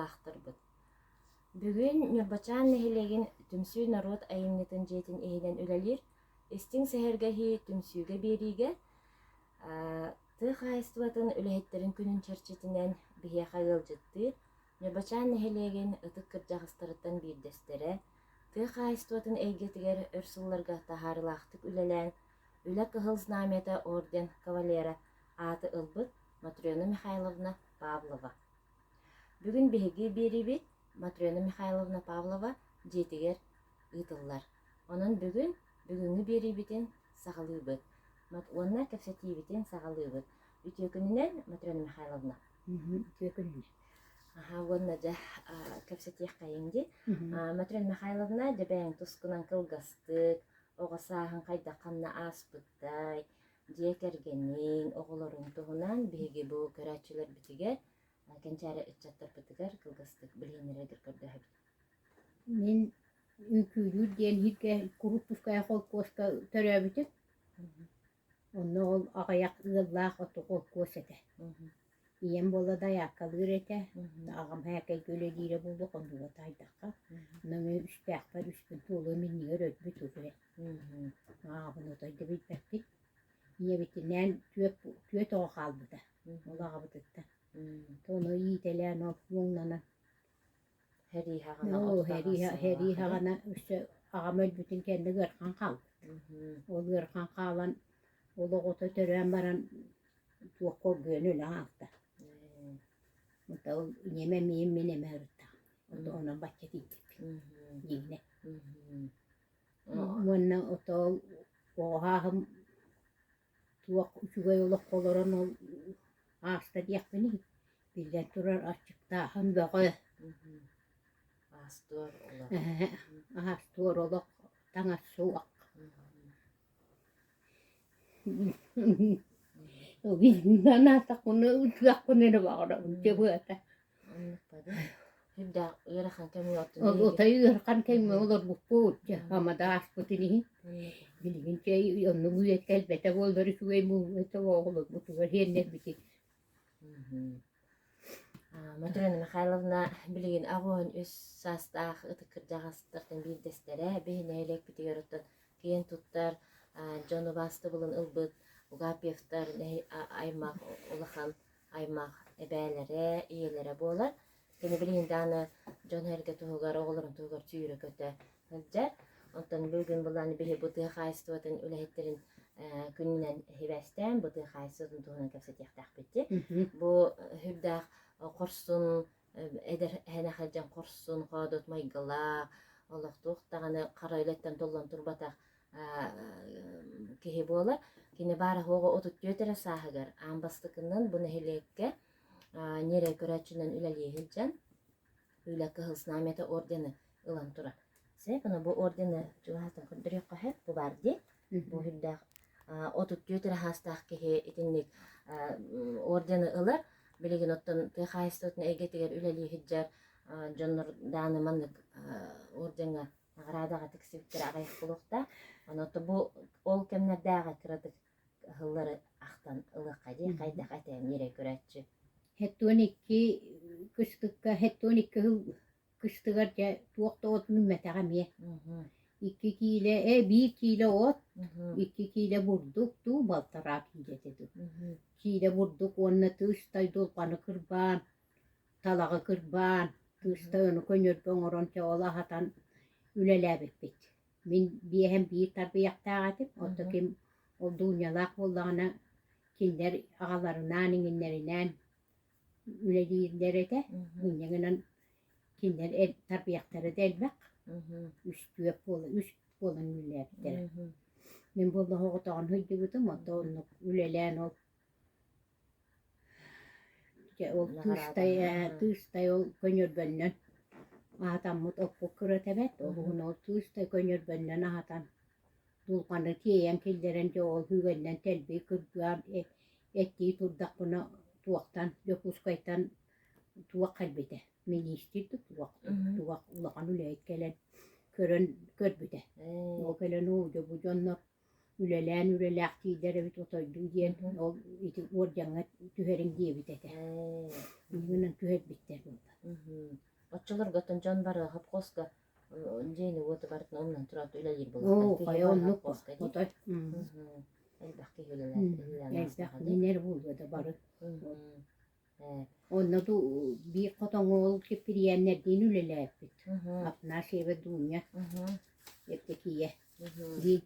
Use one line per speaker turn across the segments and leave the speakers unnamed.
дойдулаахтарбыт! Бүгүн Ньурбачаан нэһилиэгин Түмсүү норуот айымньытын дьиэтин иһинэн үлэлиир Истиҥ сэһэргэһии түмсүүгэ биэриигэ тыа хаһаайыстыбатын үлэһиттэрин күнүн чэрчитинэн биһиэхэ ыалдьыттыыр Ньурбачаан нэһилиэгин ытык кырдьаҕастарыттан биирдэстэрэ, тыа хаһаайыстыбатын эйгэтигэр өр сылларга таһаарыылаахтык үлэлээн, Үлэ Кыһыл Знамята орден кавалера ааты ылбыт Матрена Михайловна Павлова. Бүгүн биһиги биэриибит Матрена Михайловна Павлова дьиэтигэр ыытыллар. Онон бүгүн бүгүҥҥү биэриибитин саҕалыыбыт уонна кэпсэтиибитин саҕалыыбыт. Үтүө күнүнэн, Матрена Михайловна.
Үтүө күнүнэн.
Аха уонна дьэ кэпсэтиэххэйиҥ дии. Матрена Михайловна, дьэ бэйэҥ тускунан кылгастык, оҕо сааһыҥ хайдах ханна ааспыттай, дьиэ кэргэниҥ, оҕолоруҥ туһунан биһиги бу көрөөччүлэрбитигэр, кэнчээри ыччаттарбытыгар кылгастык билиһиннэрэргэр көрдөһөбүт.
Мин Үҥкүүлүүр диэн иһиргэ Куруппуская холкуоска төрөөбүтүм. Онно ол аҕыйах ыаллаах оту холкуос этэ. Ийэм буола дайааккалыыр этэ, аҕам һээкэйгэ үлэлиирэ буолуо хонууга таайдахха. Онно эмиэ үстээхпэр үспүн туолуом иннигэр өлбүт үһү. Аҕабын отой да билбэппин. Ийэбитинээн түөрт түөрт оҕо хаалбыта ол аҕабытыттан. Ону иитэлээн ол муҥнанан
Сэрии саҕана
Оо,
38
сэрии сэрии
сыллаах
саҕана өссө аҕам өлбүтүн кэннэ ыарахан хаалбыт. Ол ыарахан хаалан, ол оҕото төрөөн баран туохха оргуйан өлөн хаалта. Онто ол ийэм эмиэ мин эмэ ырыттаҕым. Онон бачча тиийбиппин дьиҥинэ. Уонна ото ол оҕо сааһым туох үчүгэй олоххо олорон ол ааста диэхпиний, биллэн турар аччыктааһын бөҕө.
Аас-туор олох.
Эһэ, аас-туор олох, таҥас суох. Санаатахпына ытыахпын эрэ баҕарабын дьэ быата.
Сүрдээх ыарахан кэмҥэ оттон
Ол отой ыарахан кэмҥэ олорбуппут дьэ ама да ааспытын иһин. Билигин чэй оннук үйэ кэлбэтэ буоллар үчүгэй буолуо этэ оҕолорбутугар сиэннэрбитин.
Матрена Михайловна билигин 83 саастаах ытык кырдьаҕастартан биирдэстэрэ биһи нэһилиэкпитигэр оттон киэн туттар дьон убаастабылын ылбыт Угапьевтар аймах улахан аймах эбээлэрэ, ийэлэрэ буолар. Кини билигин даҕаны дьон-сэргэ туһугар, оҕолорун туһугар сүүрэ-көтө сылдьар. Онтон бүгүн былаан биһи бу тыа хаһаайыстыбатын үлэһиттэрин күнүнэн сибээстээн бу тыа хаһаайыстыбатын туһунан кэпсэтиэхтээхпит дии. Бу сүрдээх хорсун эдэр эһэнэ сылдьан хорсун, хоодуот майгылаах, олохтуох даҕаны хара үлэттэн толлон турбатах киһи буолар. Кини баара-суоҕа 34 эрэ сааһыгар аан бастакынан бу нэһилиэккэ ньирэй көрөөччүнэн үлэлии сылдьан Үлэ Кыһыл Знамята ордены ылан турар. Сөп, аны бу ордены чугаһатан көрдөрүөххэ сөп, бу баар дии. Бу сүрдээх 34 эрэ саастаах киһи итинник ордены ылар. Билигин оттон тыа хаһаайыстыбатын эйгэтигэр үлэлии сылдьар дьоннор дааны маннык ордеҥҥа наҕараадаҕа тиксибиттэрэ аҕыйах буолуохтаах. Онон бу ол кэмнэрдээҕи кыратык ыһыллары ахтан ылыахха дии, хайдах этэ ньирэй көрөөччү.
72 кыстыкка 72 сыл кыстыгар дьэ туох да от үүммэтэҕэ эмиэ. Икки киилэ, э биир киилэ от, икки киилэ бурдук дуу, балтараа киилэ этэ дуу. Киилэ бурдук уонна тыыстай дулҕаны кырбаан, талаҕы кырбаан, тыыстай ону көньөргө оҥорон чэ ол аһатан үлэлээбиппит. Мин биэһэм биир тарбыйахтаах этим, оттон ким ол Дуунньалаах буоллаҕына кинилэр аҕаларынаан иҥиннэринээн үлэлииллэр этэ. Инньэ гынан кинилэр тарбыйахтара да элбэх, үс түөрт буола үс буолан үлэлээбиттэрэ. Мин буоллаҕа оҕотоҕун сылдьыбытым, оттон оннук үлэлээн ол Дьэ ол тыыстай ээ тыыстай ол көньөргөннөн аһатаммыт оппут кырата эбээт, ол уһун ол тыыстай көньөргөннөн аһатан дулҕаны тиэйэн киллэрэн дьэ ол үгэннэн тэлбий кыргыан эттии турдахпына туохтан Дьокуускайтан туох кэлбитэ миниистир да туох туох улахан үлэһит кэлэн көрөн көрбүтэ. Ол кэлэн оо дьэ бу дьоннор үлэлээн үлэлээхтииллэр эбит отойдуу диэн ол ити уордьаҥҥа түһэриҥ диэбит этэ. Иннинэн түһэрбиттэр буолла.
Оччолорго оттон дьон бары хопхуоска дьиэни уоту барытын умнан тураат үлэлиир
Оо,
буолуохтаах. Киһи
хайа
бары
оннук
хопхуоска дии.
отой.
Элбэх киһи үлэлээн
Элбэх
аастаҕа дии.
минер буолуо да бары. Онно ду биир хотоҥҥо ол Киппирийээннэрдиин үлэлээппит. Афанасьева Дуня, Евдокия диин.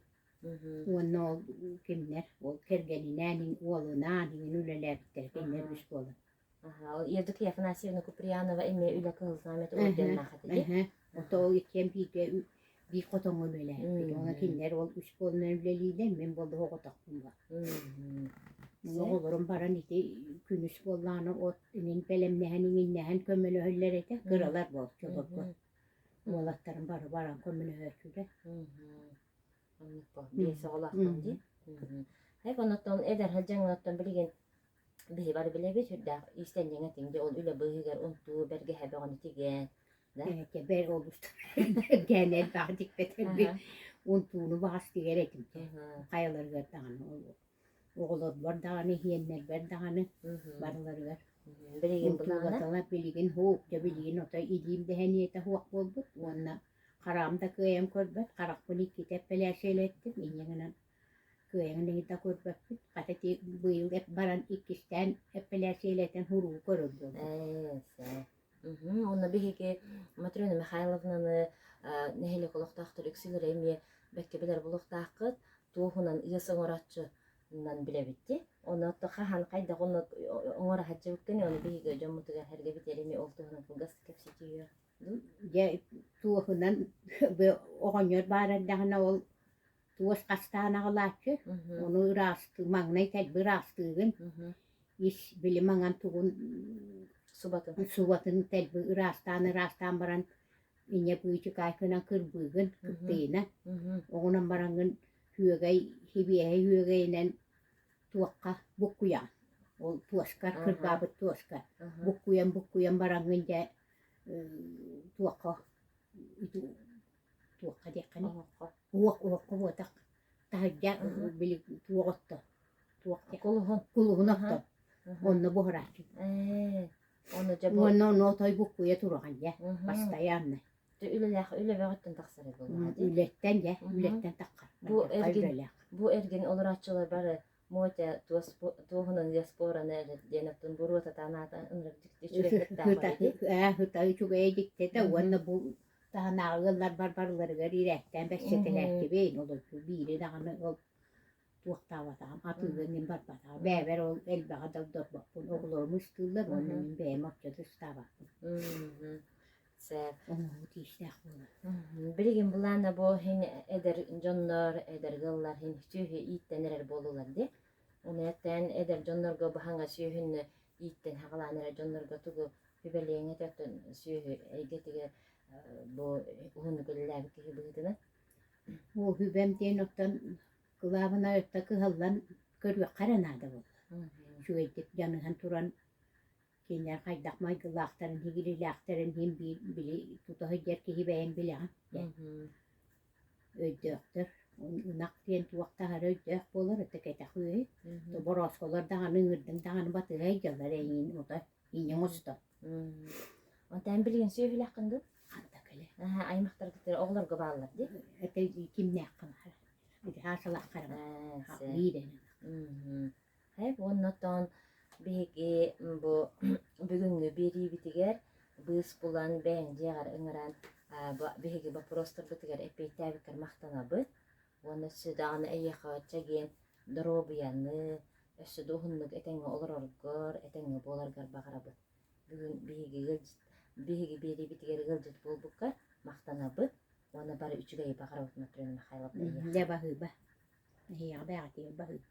Уонна ол кимнэр, ол кэргэнинээн, уолунаан иҥин үлэлээбиттэр, кинилэр үс буолан.
Аха, ол Евдокия Афанасьевна Куприянова эмиэ Үлэ Кыһыл Знамята орденнаах этэ дии.
Эһэ, ото ол иккиэн бииргэ биир хотоҥҥо үлэлээбиппит. Уонна кинилэр ол үс буолан үлэлииллэр, мин буолла оҕотохпун ба. Оҕолорум баран ити күнүс буоллаҕына от иҥин бэлэмнэһэн иҥиннэһэн көмөлөһөллөр этэ, кыралар буолчуларга. Уолаттарым бары баран көмөлөһөөччүлэр.
Оннук бо, биэс оҕолоохпун дии. Хайа оннуттан эдэр сылдьаҥҥын оттон билигин биһи бары билэбит сүрдээх иистэнньэҥ этиҥ дии, ол үлэ быыһыгар унтуу бэргэһэ бөҕөнү тигэн, да?
Бэр олус бэргээн элбэҕи тикпэтэрбит унтууну баҕас тигэр этим хайаларыгар даҕаны оҕолорбор даҕаны иһиэннэрбэр даҕаны барыларыгар
Билигин былаана
унтуулатала билигин һуук дьэ билигин отой илиим дэһэниэтэ суох буолбут уонна хараҕым да кыайан көрбөт харахпын иккитэ эппэлээсийэлэттим инньэ гынан кыайан да көрбөппүт хата ити быйыл баран иккистээн эппэлээсийэлэтэн һуруу көрөр буолбут
Ээ, Уонна биһиги Матрена Михайловнаны нэһилиэк олохтоохтор үксүлэрэ эмиэ бэккэ билэр буолуохтааххыт. Туоһунан ыас оҥорооччунан билэбит дии. Ону отто хаһан хайдах онно оҥоро сылдьыбыккын, ону биһиги дьоммутугар сэргэбит эмиэ ол туһунан кылгастык кэпсэтиэ дуу?
Дьэ туоһунан оҕонньор баар эрдэҕинэ ол туос хастаан аҕалааччы, ону ыраастыы маҥнай тэлби ыраастыыгын, ис били маҥан тугун
Субатын.
субатын тэлби ыраастаан-ыраастаан баран инньэ быычыкаайкынан кырбыыгын, кыптыйынан, оҕунан бараҥҥын күөгэй, сибиэһэй үөгэйинэн туохха буккуйаҕын. Ол туоскар, кырбаабыт туоска. Буккуйан-буккуйан бараҥҥын дьэ туохха туохха диэххиний
Оһоххо.
уох уохха буотах таһырдьа били туох отто туох
Кулуһун.
кулуһун отто онно буһарааччы
Ээ, ону дьэ бу
уонна ону отой буккуйа тураҕын дьэ постоянно
үлэлээх үлэ бөҕөттөн тахсар буоллаҕа дии.
Үлэттэн дьэ үлэттэн таххар
Бу эргин бу эргин олорооччулар бары Мотя туос туоһунан диаспораны эрэ диэн оттон буруотатаан аата ынырык дьикти үчүгэй сыттаах дии.
Ээ, сыта үчүгэйэ дьиктитэ уонна бу таһынааҕы ыаллар барбарыларыгар иирээхтээн бэссэтэлээччибин олордуу биири даҕаны ол туохтаабатаҕым атыыга мин барбатаҕым бэйэбэр ол элбэҕи да олорбоппун оҕолорум ыстыыллар уонна мин бэйэм оччо да ыстаабаппын
Сөп.
Оҥоһуу тиистээх буолар.
Билигин былаана бу иһин эдэр дьоннор, эдэр ыаллар иһин сүөһү ииттэн эрэр буолулар дии. Ону эттээн эдэр дьоннорго баһаҥа сүөһүнү ииттэн хаҕалаан эрэр дьоннорго тугу сүбэлиэҥ этэ оттон сүөһү эйгэтигэр бу уһуннук үлэлээбит киһи быһыытынан?
Оо, сүбэм диэн оттон кылаабынай өттө кыһаллан көрүөххэ эрэ наада буолла. Үчүгэйдик дьаныһан туран Кинилэр хайдах майгылаахтарын, сигилилээхтэрин иһин биир били тута сылдьар киһи бэйэҥ билэҕин дьэ. Өйдөөхтөр. Ынах диэн туох таһара өйдөөх буолар, ытык кэтэх үөһү. Бороосколор даҕаны ыҥырдыҥ даҕаны батыһа сылдьаллар эйигин ута инньэ оҥостон.
Онтон билигин сүөһүлээххин дуу?
Ханта кэлэ.
Аймахтаргыттар оҕолорго бааллар дии?
Это кимнээххэ баара. Ити хаасалааххара баар. Биир эрэ.
Һэп уонна оттон биһиги бу бүгүҥҥү биэриибитигэр быыс булан бэйэҥ дьиэҕэр ыҥыран биһиги боппуруостарбытыгар эппиэттээбиккэр махтанабыт уонна өссө даҕаны эйиэхэ чэгиэн доруобуйаны, өссө да уһуннук этэҥҥэ олороргор, этэҥҥэ буоларгар баҕарабыт. Бүгүн биһиги ыалдьыт биһиги биэриибитигэр ыалдьыт буолбуккар махтанабыт уонна бары үчүгэйи баҕарабыт Матрена Михайловна эйиэхэ.
Дьэ баһыыба. Эһиэхэ бэйэҕитигэр баһыыба.